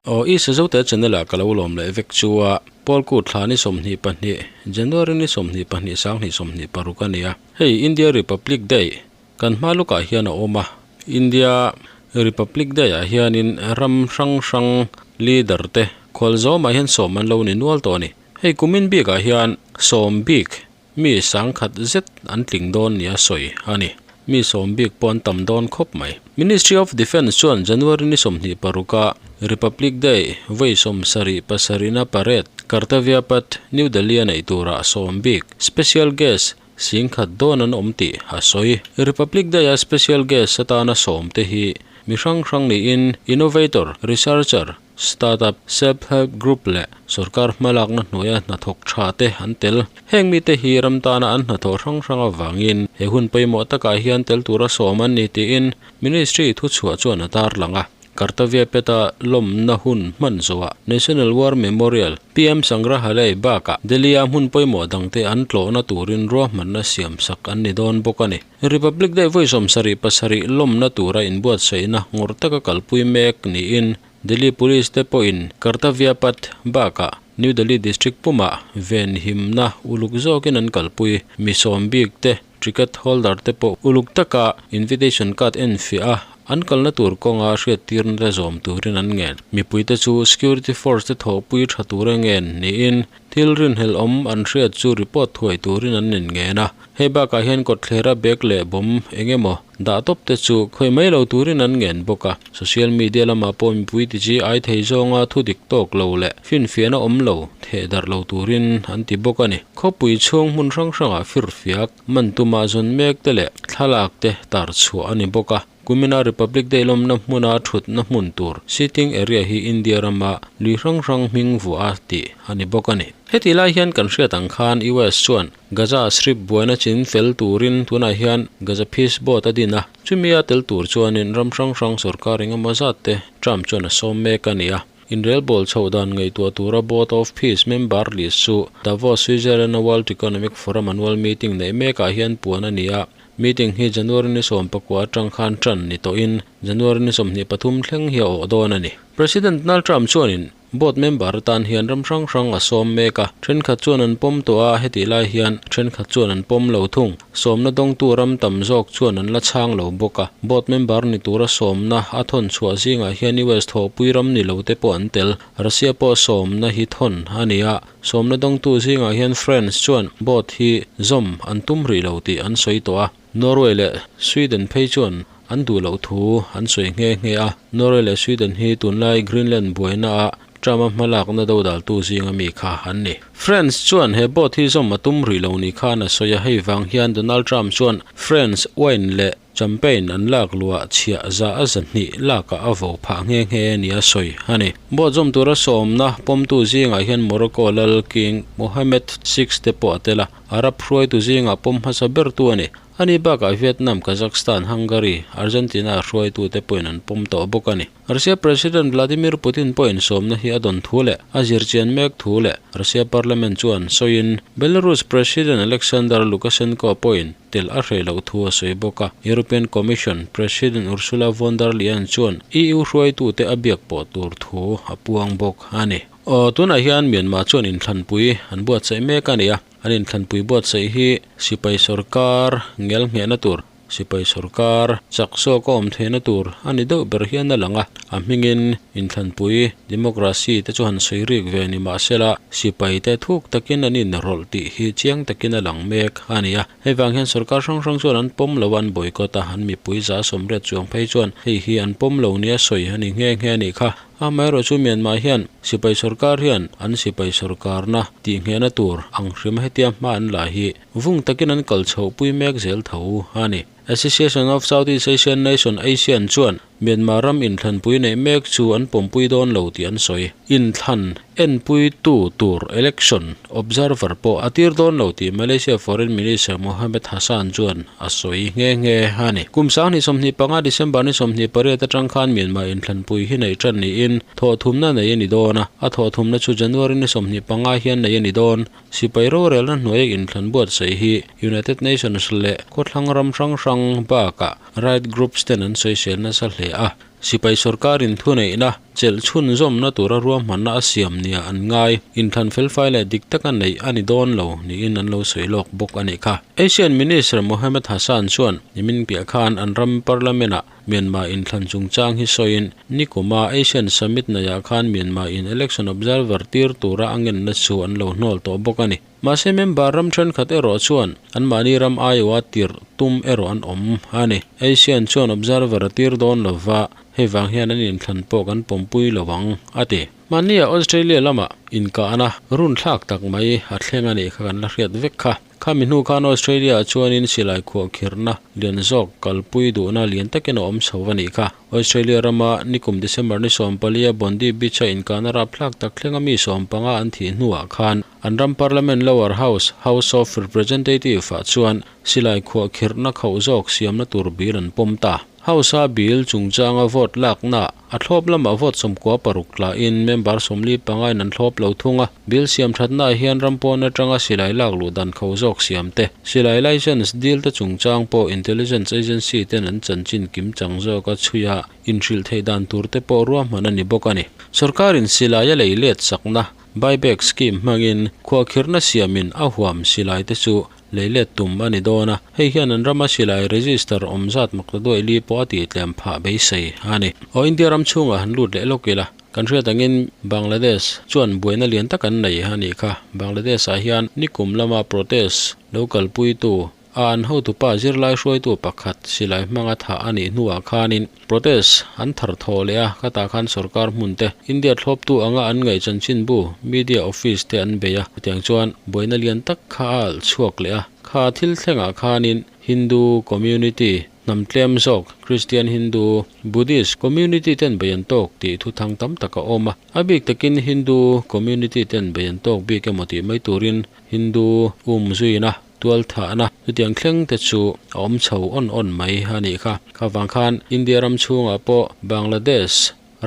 Aw i Sazote channel ah ka lo lawm leh vek chu a, Paul Kut thla ni 22, January ni 22 2026 a ni a. Hei India Republic Day kan hma lukah hian a awm a, India Republic Day ah hianin ram hrang hrang leader te khual zawmah hian sawm an lo ni nual tawh a ni. Hei kumin bikah hian sawm bik Mi sangkhat zet an tling dawn nia sawi a ni. Mi sawm bik pawh an tam dawn khawp mai. Ministry of Defence chuan January ni 26 a Republic Day vawi 77 na parade Kartavya Path, New Delhi a neih turah sawm bik special guest singkhat dawn an awm tih a sawi. Republic Day a special guest atana sawm te hi mi hrang hrang niin innovator, researcher, Startup, Self-help group leh sorkar hmalakna hnuaia hnathawk tha te an tel. Heng mite hi ram tana an hnathawh hrang hrang avangin he hun pawimawh takah hian tel tura sawm an ni tiin Ministry thuchhuah chuan a tarlang a. Kartavya Peta lawmna hun hman zawhah National War Memorial, PM Sangrahalay bakah Delhi-a hmun pawimawh dangte an tlawhna turin ruahmanna siamsak an ni dawn bawk a ni. Republic Day vawi 77 lawmna tura inbuatsaihna ngawrh taka kalpui mek niin Delhi Police te pawhin Kartavya Path bakah New Delhi District pumah venhimna uluk zawkin an kalpui. Mi sawm bik te, ticket holder te pawh uluk taka invitation card enfiah a, an kalna tur kawnga hriattirna te zawm turin an ngen. Mipuite chu security force te thawhpui tha tura ngen niin thil rinhlelh awm an hriat chu report thuai turin an inngen a. Hei bakah hian kawtthlera bag leh bawm eng emaw dah tawp te chu khawi mai lo turin an ngen bawk a. Social media lamah pawh mipui ti chi ai thei zawnga thu dik tawk lo leh finfiahna awm lo theh darh lo turin an ti bawk a ni. Khawpui chhung hmun hrang hrangah firfiak, man tuma zawn mek te leh thlalak te tar chhuah a ni bawk a. Kumina Republic Day lawmna hmuna thutna hmun tur seating area hi India rama lui hrang hrang hming vuah a tih a ni bawk a ni. Heti lai hian kan hriat ang khan US chuan Gaza Strip buaina chin fel turin tunah hian Gaza Peace Board a din a, chumi a tel tur chuanin ram hrang hrang sorkar engemaw zat te Trump chuan a sawm mek a ni a. Inrelbawl chhoh dan ngaihtuah tura Board of Peace member list chu Davos, Switzerland-a World Economic Forum annual meeting neih mekah hian puan a ni a. Meeting hi January ni 19 atang khan tan ni tawhin January ni 23 thleng hi a awh dawn a ni. President Donald Trump chuanin Board member atan hian ram hrang hrang a sawm mek a, thenkhat chuan an pawm tawh a, hetih lai hian thenkhat chuan an pawm lo thung. Sawmna dawngtu ram tam zawk chuan an la chhang lo bawk a, board member ni tura sawmna a thawn chhuah zingah hian US thawhpui ram ni lo te pawh an tel. Russia pawh sawmna hi thawn a ni a, sawmna dawngtu zingah hian France chuan board hi zawm an tum rih lo tih an sawi tawh a, Norway leh Sweden phei chuan an duh loh thu an sawi nghe nghe a. Norway leh Sweden hi tunlai Greenland buaina ah Trump-a hmalakna dodaltu zinga mi kha an ni. France chuan he boat hi zawm a tum rih lo ni khan a sawi a, hei vang hian Donald Trump chuan France wine leh champagne an lak luah chhiah za a zahnih lakah a vo phah nghe nghe nia sawi a ni. Boat zawm tura sawmna pawmtu zingah hian Morocco lal King Mohammed VI te pawh a tel a, Arab hruaitu zingah pawm hmasa bertu a ni. Ani bakah Vietnam, Kazakhstan, Hungary, Argentina hruaitute pawhin an pawm tawh bawk a ni. Russia President Vladimir Putin pawhin sawmna hi a dawn thu leh a zirchian mek thu leh Russia Parliament chuan sawiin Belarus President Alexander Lukashenko pawhin tel a hreh loh thu a sawi bawk a. European Commission President Ursula von der Leyen chuan EU hruaitute a biak pawh tur thu a puang bawk a ni. Aw, tunah hian Myanmar chuan inthlanpui an buatsaih mek a ni a. An inthlanpui buatsaih hi sipai sorkar ngel nghehna tur, sipai sorkar chak zawk a awm theihna tur a ni deuh ber hian a lang a. A hmingin inthlanpui democracy te chu han sawi rik ve ni mahsela sipai te thuk takin an inrawlh tih hi chiang takin a lang mek a ni a. Hei vang hian sorkar hrang hrang chuan an pawm lo a, an boycott a, an mipui za 80 chuang phei chuan hei hi an pawm lo nia sawi a ni nghe nghe a nih kha. Amaherawh chu Myanmar hian sipai sorkar hian an sipai sorkarna tihnghehna tur ang hrim hetia hma an la hi vung takin an kal chhohpui mek zel tho a ni. Association of Southeast Asian Nation, ASEAN, chuan Myanmar ram inthlanpui neih mek chu an pawmpui dawn lo tih an sawi. Inthlan enpuitu tur election observer pawh a tir dawn lo tih Malaysia Foreign Minister Mohamad Hasan chuan a sawi nghe nghe a ni. Kum 2025 December ni 28 atang khan Myanmar inthlanpui hi neih tan niin thawhthumna nei a ni dawn a, a thawhthumna chu January ni 25 hian nei a ni dawn. Sipai rorelna hnuaia inthlan buatsaih hi United Nations leh khawthlang ram hrang hrang bakah right groups ten an sawisel nasa hle a. Sipai sorkarin thuneihna chelh chhunzawmna tura ruahmanna a siam nia an ngai. Inthlan felfai leh dik taka neih a ni dawn lo niin an lo sawi lawk bawk a nih kha. Asian Minister Mohammad Hassan chuan nimin piah khan an ram Parliament-ah Myanmar inthlan chungchang hi sawiin nikuma Asian Summit naiah khan Myanmar in election observer tir tura a ngenna chu an lo hnawl tawh bawk a ni. Mahse member ram thenkhat erawh chuan anmahni ram aiawha tirh tum erawh an awm a ni. Asian chuan observer a tir dawn lova, hei vang hian an inthlan pawh kan pawmpui lo ang, a ti. Mahnia Australia lamah inkahna runthlak tak mai a thleng a nih kha kan la hriat vek kha. Khami hnu khan Australia ah chuanin silai khuahkhirhna lian zawk kalpui duhna lian takin a awm chho a nih kha. Australia rama nikum December ni sawmpalia Bondi Beach-a inkahna rapthlak tak thlenga mi sawmpanga an thih hnuah khan an ram Parliament Lower House, House of Representative, ah chuan silai khuahkhirhna khauh zawk siamna tur bill an pawm ta. House-a bill chungchanga vote lakna a thlawp lamah vote 96 tlahin member 45 in an thlawp lo thung a. Bill siam thatnaah hian ram pawn atanga silai lak luh dan kho zawk siam te, silai license deal te chungchang pawh intelligence agency ten an chanchin kim chang zawka chhui a, inhrilh theih dan tur te pawh ruahman a ni bawk a ni. Sorkarin silai a lei let sakna, buyback scheme, hmangin khuahkhirhna siamin a huam silai te chu Lei let tum a ni dawn a, hei hian an rama silai register awm zat makta duai li pawh a tihtlem phah beisei a ni. Aw India ram chhungah han lut leh lawk ila, kan hriat angin Bangladesh chuan buaina lian tak an nei a nih kha. Bangladesh ah hian nikum lama protest lo kalpuitu a an hotupa zirlai hruaitu pakhat silai hmanga thah a nih hnuah khanin protest an thar thawh leh a, khatah khan sorkar hmun te India thlawptu anga an ngaih chanchinbu media office te an bei a, chutiang chuan buaina lian tak kha a alh chhuak leh a, kha thil thlengah khanin Hindu community hnam tlem zawk Christian Hindu Buddhist community ten bei an tawk tih thu thang tam tak a awm a, a bik takin Hindu community ten bei an tawk bik emaw tih mai turin Hindu um zuina tual thahna chutiang thleng te chu a awm chho awn awn mai a nih kha. Kha vang khan India ram chhungah pawh Bangladesh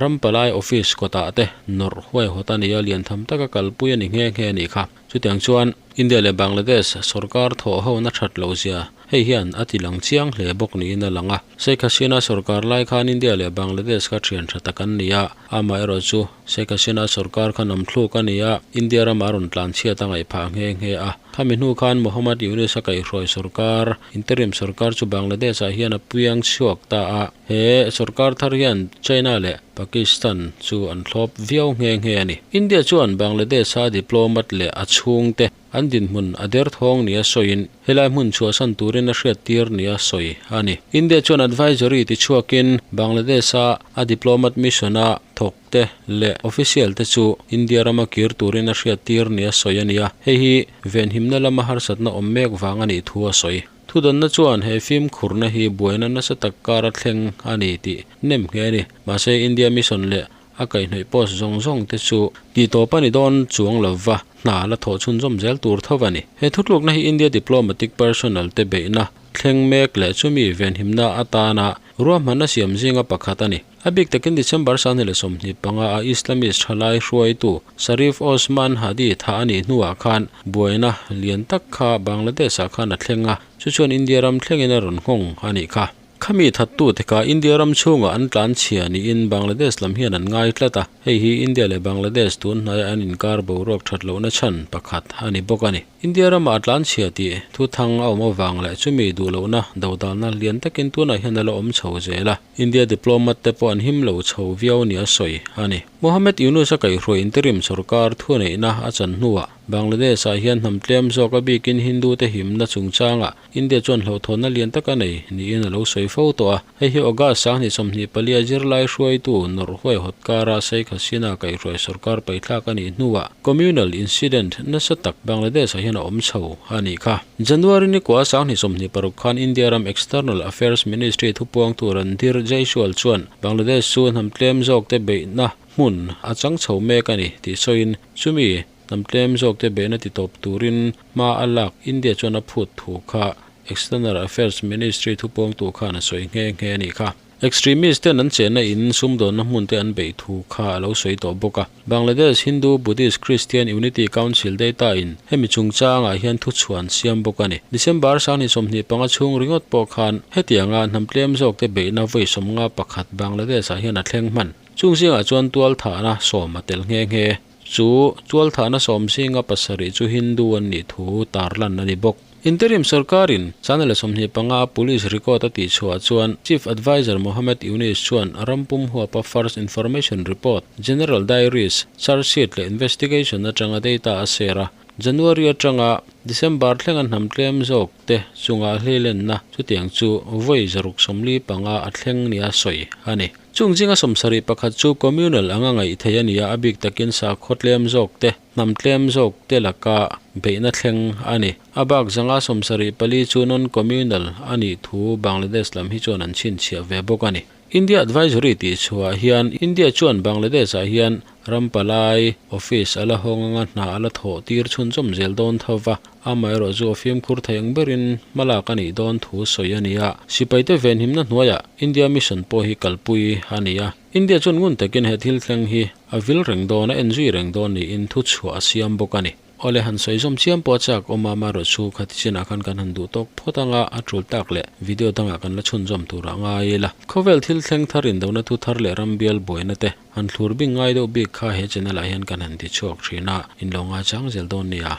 Ram palai office kawtah te nawrh huaihawt a ni a, lian tham taka kalpui a ni nghe nghe a nih kha. Chutiang chuan India leh Bangladesh sorkar thawh hona that loh zia hei hian a ti lang chiang hle bawk niin a lang a. Sheikh Hasina sorkar lai khan India leh Bangladesh kha thian tha tak an ni a, amaherawh chu Sheikh Hasina sorkar kha namthluk a ni a, India ramah a rawn tlan chhiat a ngaih phah nghe nghe a. Khami hnu khan Mohammad Yunus a kaihhruai sorkar, interim sorkar chu Bangladesh ah hian a piang chhuak ta a. He sorkar thar hian China leh Pakistan chu an thlawp viau nghe nghe a ni. India chuan Bangladesh-a diplomat leh a chhungte an dinhmun a derthawng nia sawiin helai hmun chhuahsan turin a hriattir nia sawi a ni. India chuan advisory tichhuakin Bangladesh-a a diplomat mission-a thawkte leh official te chu India rama kir turin a hriattir nia sawi a ni a, hei hi venhimna lama harsatna awm mek vang a nih thu a sawi. Thudanna chuan he fimkhurna hi buaina nasa tak kar a thleng a ni tih nem nghe a ni. Mahse, India Mission leh a kaihhnawih post zawng zawng te chu tihtawp a ni dawn chuang lo va, hna la thawh chhunzawm zel tur tho a ni. He thutlukna hi India diplomatic personnel te beihna thleng mek leh chumi venhimna atana ruahmanna siam zinga pakhat a ni. A bik takin December 2025 a Islamist thalai hruaitu Sharif Osman Hadi thah a nih hnuah khan buaina lian tak kha Bangladesh ah khan a thleng a, chu chuan India ram thlengin a rawn nghawng a nih kha. Khami thattute kha India ram chhungah an tlan chhia niin Bangladesh lam hian an ngai tlat a, hei hi India leh Bangladesh tun hnaia an inkar boruak that lohna chhan pakhat a ni bawk a ni. India ramah a tlan chhia tih thu thang a awm avang leh chumi duh lohna dodalna lian takin tunah hian a la awm chho zel a. India diplomat te pawh an him lo chho viau nia sawi a ni. Mohammed Yunus a kaihhruai interim sorkar thuneihna a chan hnuah Bangladesh ah hian hnam tlem zawk a bikin Hindu te himna chungchangah India chuan hlauhthawnna lian tak a nei niin a lo sawi fo tawh a. Hei hi August 2024 a zirlai hruaitu nawrh huaihawt kara Sheikh Hasina kaihhruai sorkar paithlak a nih hnuah communal incident nasa tak Bangladesh ah hian a awm chho a nih kha. January ni kua 2026 khan India ram External Affairs Ministry thupuangtu Randhir Jaiswal chuan Bangladesh chu hnam tlem zawkte beihna hmun a chang chho mek a ni tih sawiin chumi hnam tlem zawkte beihna titawp turin hma a lak India chuan a phut thu kha External Affairs Ministry thupuangtu khan a sawi nghe nghe a nih kha. Extremist ten an chenna in sumdawnna hmun te an beih thu kha a lo sawi tawh bawk a. Bangladesh Hindu Buddhist Christian Unity Council data in hemi chungchangah hian thuchhuah an siam bawk a ni. December 2025 chhung ringawt pawh khan hetianga hnam tlem zawk te beihna vawi 51 Bangladesh ah hian a thleng hman. Chung zingah chuan tualthahna sawm a tel nghe nghe. Chu tualthahna sawm zinga pasarih chu Hindu an nih thu tarlan a ni bawk. Interim sorkarin channel 25 a police record a tihchhuah chuan Chief Adviser Mohammed Yunus chuan ram pum huapa First Information Report, General Diaries, charge sheet leh investigation atanga data a share a. January atanga December thlenga hnam tlem zawk te chunga hleilenna chutiang chu vawi 145 a thleng nia sawi a ni. Chung zinga 71 chu communal anga ngaih thei a ni a, a bik takin sakhaw tlem zawk te, hnam tlem zawk te laka beihna thleng a ni. A bak zanga 74 chu non-communal a nih thu Bangladesh lam hi chuan an chhinchhiah ve bawk a ni. India Advisory tihchhuah hian India chuan Bangladesh ah hian ram palai office a la hawng anga hna a la thawh tir chhunzawm zel dawn tho va, amaherawh chu a fimkhur thei ang berin hmalak a nih dawn thu sawi a ni a. Sipaite venhimna hnuaiah India mission pawh hi kalpui a ni a. India chuan ngun takin he thil thleng hi a vil reng dawn, a enzui reng dawn niin thuchhuah a siam bawk a ni. Awle han sawi zawm chiam pawh a chak awm a, amaherawh chu khati chinah khan kan han duh tawk phawt anga a tul tak leh video dangah kan la chhunzawm turah ngai ila. Khawvel thil thleng thar indona thu thar leh ram bial buaina te han thlur bing ngai deuh bik kha he channel ah hian kan han ti chhuak thin a, in lo ngaichang zel dawn nia.